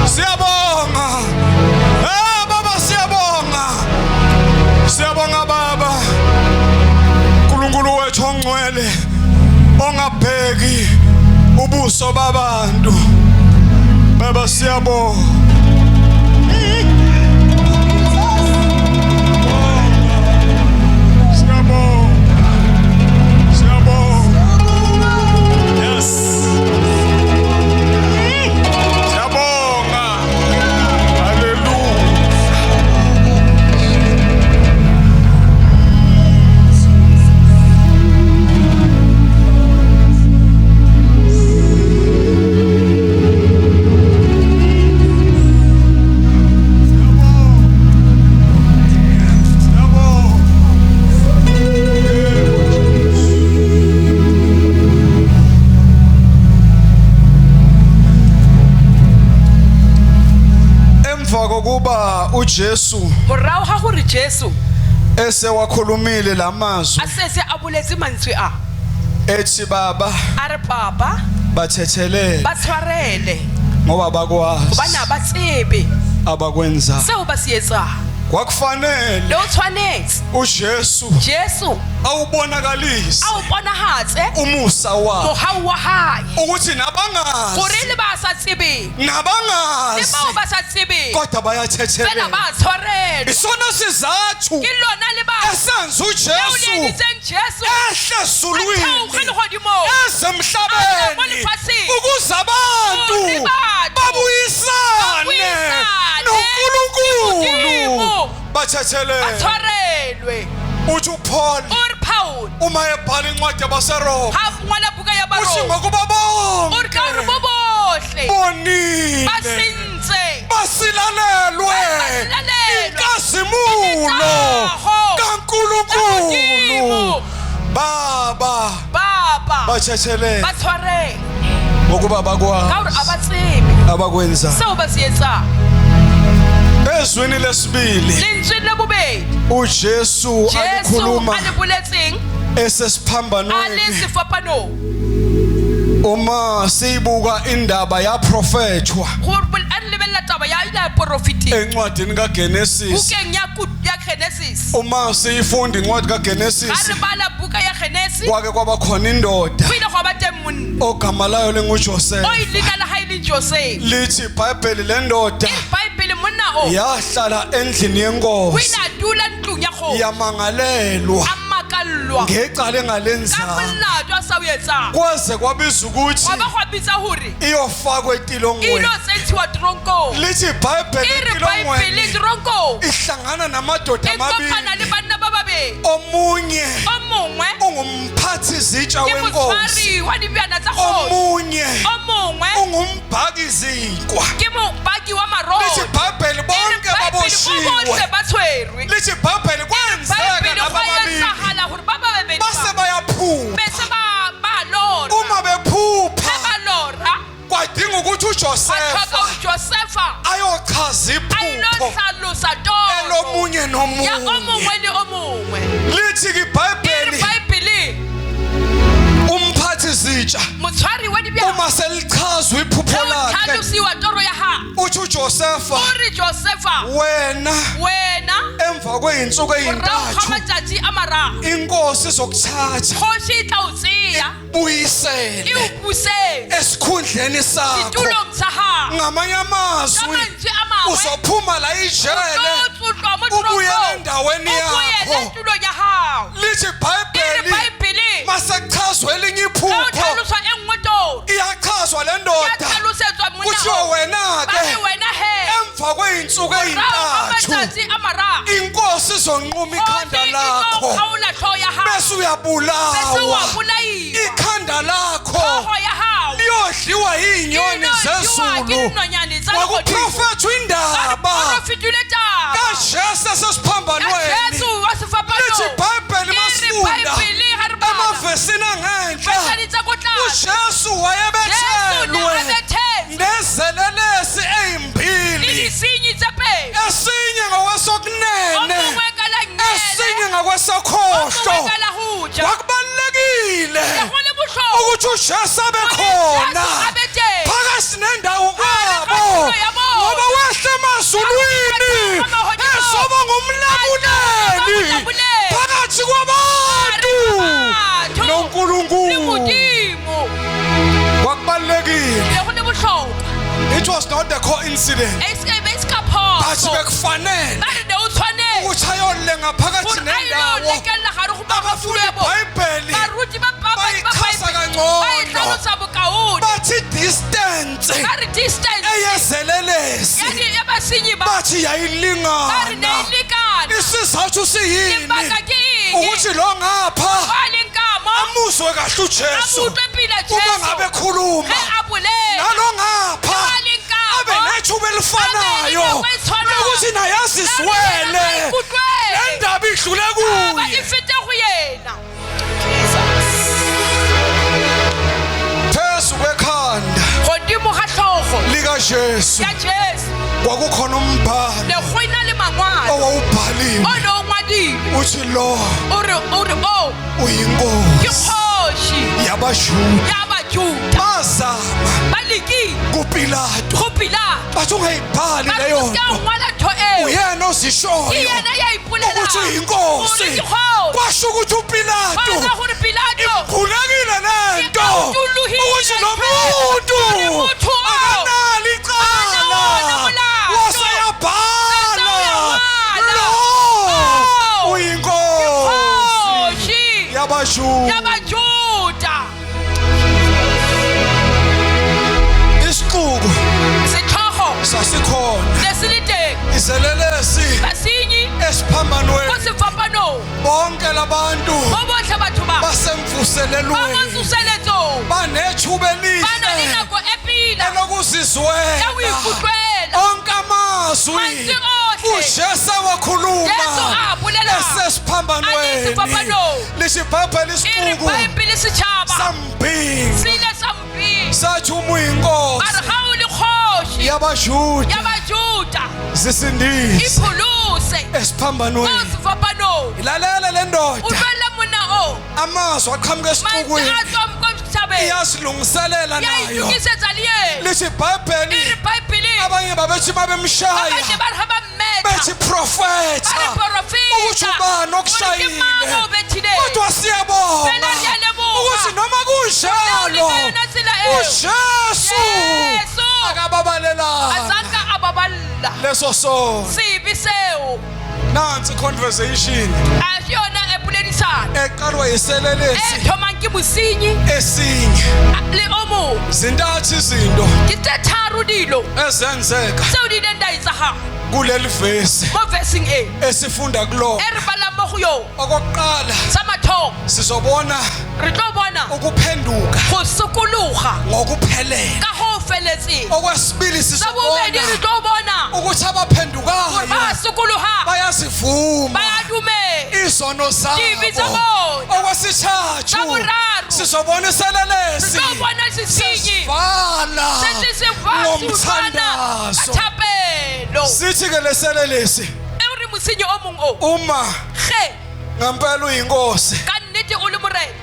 Siyabonga. Eh baba siyabonga. Siyabonga baba. uNkulunkulu wethu ongcwele ongabheki ubuso babantu. Baba siyabonga. Emva kokuba uJesu Morago ga gore Jesu esewakhulumile lamazwi a setse a boletse mantswe a ethi baba a re papa bathethelele ba tshwarele ngoba bakwazi gobane ga ba tsebe abakwenza seo ba se etsang kwakufanele le o tshwanetse uJesu Jesu awubonakalise a o bonagatse umusa wakhe mogau wa gae ukuthi nabangazi gore le ba sa tsebeng le nabangazi bao ba sa tsebeng kodwa fela bayathethelelwa ba tshwarelwa isona sizathu ke lona lebaka esenza leo le uJesu editseng Jesu ehle a theoge ezulwini legodimong eze A tle mo emhlabeni lefatsheng. ukuze abantu Hore batho babuyisane babuyisane noNkulunkulu noModimo. bathethelele ba tshwarelwe uthi uPaul o re Paul uma ebhala incwadi yabaseRoma ha ngwala buka ya uthi Baroma ngokuba o re ka gore bonke bo bohle bonile ba sentse basilalelwe Basilalelwe. inkazimulo Letago. kaNkulunkulu Modimo. baba baba bathethelele ba tshwarele ngokuba ka gore bakwazi a ba tsebe abakwenza seo ba se etsang ezwini lesibili lentsweng la bobedi uJesu Jesu alikhuluma a le boletseng a le esesiphambanweni sefapanong uma siyibuka indaba yaprofethwa gore a re lebelela taba ya ile ya porofeteng encwadini kaGenesis bukeng ya ya Genesis uma siyifunda incwadi ga kaGenesis re bala buka ya Genesis kwake kwaba khona indoda go ile gwa ba teng monna ogama layo linguJoseph o e leina la gae leng Joseph lithi iBhayibheli lendoda e Bible monna o yahlala endlini o yenkosi ile a dula ntlong ya kgoši yamangalelwa a makallwa ngecala ka engalenzanga molato a sa o etsang kwaze kwabiza ukuthi gwa ba gwa bitsa gore iyofakwa e etilongweni ilo tsentshiwa tronkong lithi iBhayibheli e re Bible etilongweni tronkong ihlangana namadoda e kopana le amabili banna ba babedi omunye o mongwe ungumphathi zitsha ke wenkosi motshwari wa dibjana tsa kgoši omunye o mongwe ungumbhaki izinkwa ke mobaki wa lithi marotho iBhayibheli E re bonke Bible bo baboshiwe bohle ba tshwerwe lithi iBhayibheli kwenzeka Bible laba gwa babili etsagala gore ba ba babedi base ba bayaphupha bese ba ba lora uma bephupha ge ba lora kwadinga ukuthi ba tlhoka uJosefa gore Josefa ayochaza a ilo iphupho hlalosa toro elomunye ya o nomunye mongwe le o mongwe lithi ke e re iBhayibheli Bible umphathi zitsha motshwari wa dibjana uma selichazwa iphupho ge o lakhe tlhalosiwa toro ya gago uthi uJosefa o re Josefa wena wena emva kweyinsuku morago ga eyintathu matšatši a marago inkosi izokuthatha kgoši e tla o tseya e buyisele o busetse esikhundleni sakho setulong sa gago ngamanye ka amazwi mantswe a mangwe uzophuma la ijele o tlo tlotlwa mo ubuyele tronkong endaweni o boele yakho tulong ya gago lithi e re iBhayibheli Bible masekuchazwa elinye ge o iphupho tlhaloswa e nngwe toro iyachazwa le ya ndoda tlhalosetswa monna kuthiwa o wena ba re ke wena he emva kwey'nsuku morago ga ey'ntathu matsatsi a marago inkosi izonquma ikhanda kgoši e tlo lakho kgaola tlhogo ya gago bese bese wa uyabulawa bolaiwa ikhanda lakho tlhogo ya gago liyodliwa yiy'nyoni e ke zezulu dinonyane tsa legodimo kwakuprofethwa indaba porofetile taba kaJesu ya esesiphambanweni Jesu wa lithi sefapanong iBhayibheli E re masifunda Bible ga re bala emavesini angenhla Basadi tsa ko tlase uJesu Jesu ne wayebethelwe a bethetswe nezelelesi le ezimbili disenyi tse pedi esinye o ngokwesokunene mongwe ka la nngele esinye o ngakwesokhohlo mongwe ka la go ja kwakubalulekile Ne go le bohlokwa ukuthi uJesu abe gore khona Jesu a be teng phakathi nendawo Gare ga kwabo tulo ya bona. Ungabuleli phakathi kwabantu Batho le noNkulunkulu. Modimo. Kwakubalulekile. Ne go le botlhokwa. It was not a coincidence. E se be se ka But phoso. bekufanele Ba re ne o tshwanetse ukuthi ayolenga phakathi gore a ile nendawo. lekella gare go Abafundi barutiwa bo. iBhayibheli Baruti ba ba ba bayichaza ba e kangcono. tlhalosa bokaone. Bathi distance Ba re distance eyezelelesi ya di ya basenyi ba bathi ba re ne yayilingana. e lekana. Isizathu siyini? Lebaka ke eng? Ukuthi lo ngapha Ba leng ka mo amuzwe kahle a uJesu utlwe pila uma Jesu ngabe khuluma, ge a bolela. nalo ngapha Ba leng ka abe mo nethuba elifanayo Abe nenako e tshwanang. lokuthi naye azizwele a ikutlwele. le ndaba idlule Taba e kuye. fete go yena. Phezu kwekhanda Godimo ga tlhogo likaJesu ya Jesu kwakukhona umbhalo ne go ena le mangwalo owawubhaliwe o ne o ngwadilwe uthi lo o re o re o ke uyinkosi kgoši yabaJuda. ya Bajuda. Bazama Ba lekile kuPilato go Pilato bathi ungayibhali ba re leyo o se ka nto, ngwala ntho eo. uyena Ke ozishoyo yena ya ipolelang ukuthi uyinkosi. gore ke kgoši. Kwasho ukuthi uPilato Ba ra gore Pilato imkhulekile lento Iqaqulugile ukuthi lo ntho muntu eo. Gore motho o akanalo icala, Ana wona molato. waseyabhala Sese uyangwala. lo Oh. uyinkosi kgoši yabaJuda. ya Bajuda. Isixuku Setlhogo sasikhona, ne se le teng, izelelesi basenyi ko esiphambanweni, sefapanong, bonke labantu bo botlhe batho ba ba mo basemvuselelweni tsoseletsong banethuba ba na le elihle nako e pila ya go elokuzizwela ikutlwela. onke amazwi Mantswe ohle. uJesu wakhuluma Jesu a bolela esesiphambanweni. A le sefapanong. Lisho iBhayibheli E re isixuku Baebele setšhaba sambhinqa se ile sa mpina sathi uma ba re uyinkosi ga o le kgoši yabaJuda ya Bajuda zisindise ipholose ko esiphambanweni. sefapanong. Ilalela le ndoda Utlwella monna o amazwi aqhamuka mantswe esixukwini a tswang ko setšhabeng iyazilungiselela ya nayo. itokisetsa le ena. Lithi E iBhayibheli re Baebeleng abanye babethi ba babemshaya bane ba re ga ba mmetha bethi ba re profetha ukuthi porofeta ubani gore ke mang okushayile, o bethileng. kodwa siyabonga Fela re a leboga. ukuthi noma kunjalo Le ka yona tsela eo. uJesu Jesu akababalelanga a sanka a baballa leso sono. sebe seo. Nansi conversation A se yona e poledisano eqalwa e yiselelesi thomang ke mosenyi esinye. le o mongwe. Zintathu izinto Ke tse tharo dilo ezenzeka tseo di ileng di a etsagala kuleli vesi mo veseng e esifunda kulona. e re balang mo go yona. Okokuqala Sa mathomo sizobona re tlo bona ukuphenduka go sokologa ngokuphelele. ka go feletseng. Okwesibili Sa bobedi re sizobona tlo bona ukuthi gore ba abaphendukayo sokologa bayazivuma ba ya dumela izono dibe tsa zabo. bona. Okwesithathu Sa boraro sizobona re iselelesi tlo bona sesenyi sesivala se se se va se utlwana ka ngomthandazo. thapelo. Sithi ke leselelesi E re mosenyi o mongwe o uma ge ngempela uyinkosi ka nnete o le morena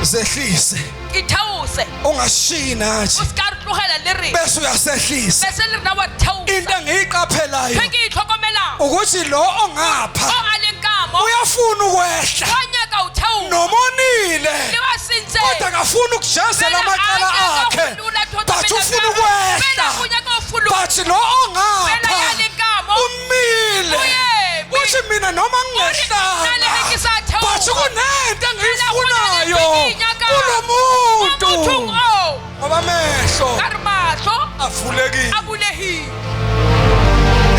zehlise, itheose ungashiyi nathi o se ka re tlogela le rena bese uyasehlisa. bese le rena wa theosa. Into engiyiqaphelayo Ge ke itlhokomelang ukuthi lo ongapha o a leng ka mo uyafuna ukwehla wa nyaka o theoha nomonile, le wa sentseng kodwa akafuni ukujezela amacala akhe, but ufuna ukwehla. But lo ongapha umile uthi mina noma ngingehlanga, but kunento engiyifunayo kulo muntu, ngoba amehlo ka re mahlo avulekile. a bulegile.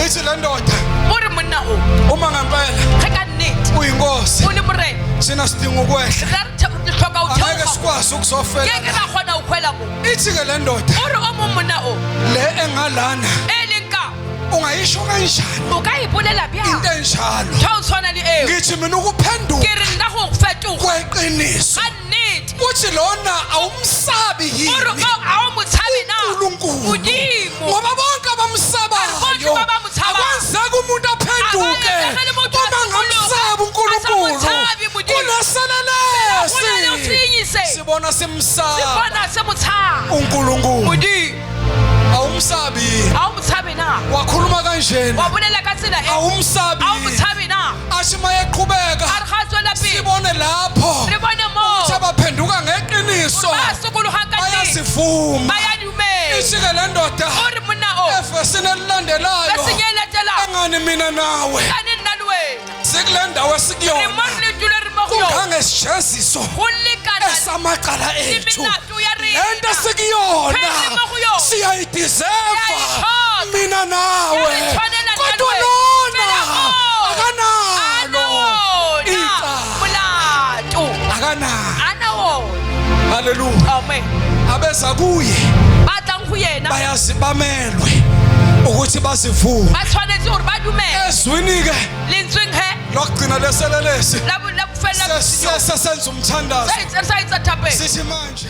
Ithi le ndoda O re monna o uma ngempela ge ka nnete uyinkosi o le morena thina sidinga ukwehla, re re hloka o angeke theoga sikwazi ukuzofela. ke ke ra kgona ho kgwela mo. Ithi ke le ndoda O re o mong monna o le engalana e leng ka ungayisho kanjani o ka ipolela bjang into enjalo? ntho o tshwana le eo? Ngithi mina ukuphenduka Ke re nna go fetoga kweqiniso ka nnete uthi lona awumsabi o re yini o a o mo tshabe na uNkulunkulu? Modimo? Ngoba bonke abamsabayo Bonke ba ba mo tshabang. akwenzeki umuntu aphenduke Akwenzeki umuntu uma ngamsabi uNkulunkulu. Asamothabi Modimo. Kuneselelesi Go na le senyi se sibona simsaba bona se mo tshaba uNkulunkulu. Modimo. Awumsabi yini? A o mo tshabe na? Wakhuluma kanjena Wa bolela ka tsela e awumsabi a o mo yini? tshabe na? Athi Athi mayeqhubeka A re ga a tswela pele, sibone lapho re bone moo ukuthi abaphenduka ngeqiniso gore ba sokologang ka nnete bayazivuma. ba ya dumela. Ithi-ke le ndoda O re monna o evesini elilandelayo, veseng e latelang, engani mina nawe kane nna le wena sikule ndawo re esikuyona mo re dule re mo go yona kungangesijeziso go lekana esamacala le ethu. melato ya Le nto rena. esikuyona Phele mo go yona. siyayideserva Siyayitlhoka. mina nawe, Ya re tshwanela nna le kodwa wena. lona Fela o akanalo ana wona icala. molato, Akanalo. ana wona. Haleluya. Amen. Abeza kuye Ba tlang go yena bayazi bamelwe ukuthi bazivume ba tshwanetse gore ba dumele ezwini-ke lentsweng he lokugcina leselelesi la bofela sesenza umthandazo sa etsa thapelo. Sithi manje